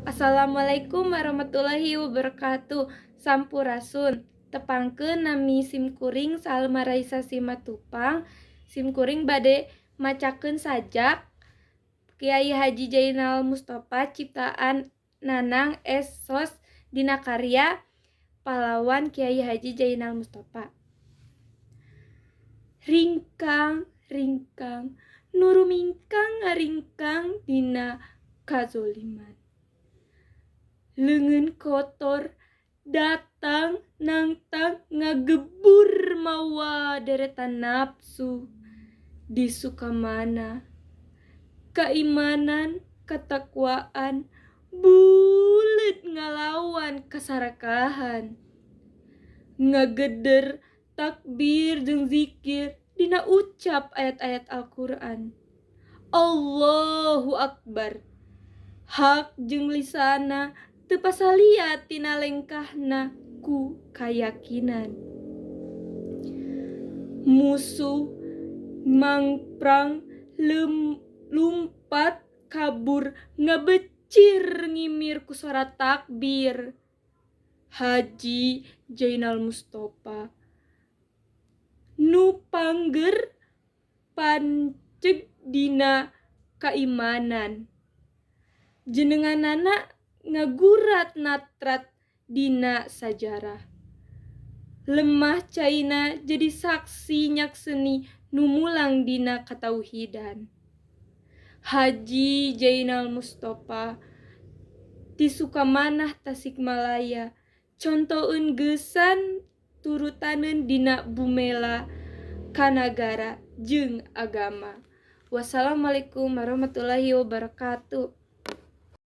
Assalamualaikum warahmatullahi wabarakatuh. Sampurasun. Tepangkeun, nami simkuring Salma Raisa Simatupang. Simkuring bade macakeun sajak Kiai Haji Jainal Mustofa ciptaan Nanang S. Sos dina karya Pahlawan Kiai Haji Jainal Mustofa. Ringkang ringkang nu rumingkang ngaringkang dina kazoliman. Leungeun kotor datang nangtang ngagebur mawa deretan nafsu di Sukamana. Kaimanan katakwaan buleud ngalawan kasarakahan. Ngageder takbir jeung zikir dina ucap ayat-ayat Al-Qur'an. Allahu Akbar. Hak jeung lisana teu pasalia tina lengkahna ku kayakinan. Musuh mangprang lumpat kabur ngabecir ngimir ku sora takbir. Haji Jainal Mustofa nu pangger panceg dina kaimanan. Jenenganana ngagurat natrat dina sajarah. Lemah caina jadi saksi nyakseni nu mulang dina katauhidan. Haji Jainal Mustofa ti Sukamanah, Tasikmalaya, contoeun geusan turutaneun dina bumela ka nagara jeung agama. Wassalamualaikum warahmatullahi wabarakatuh.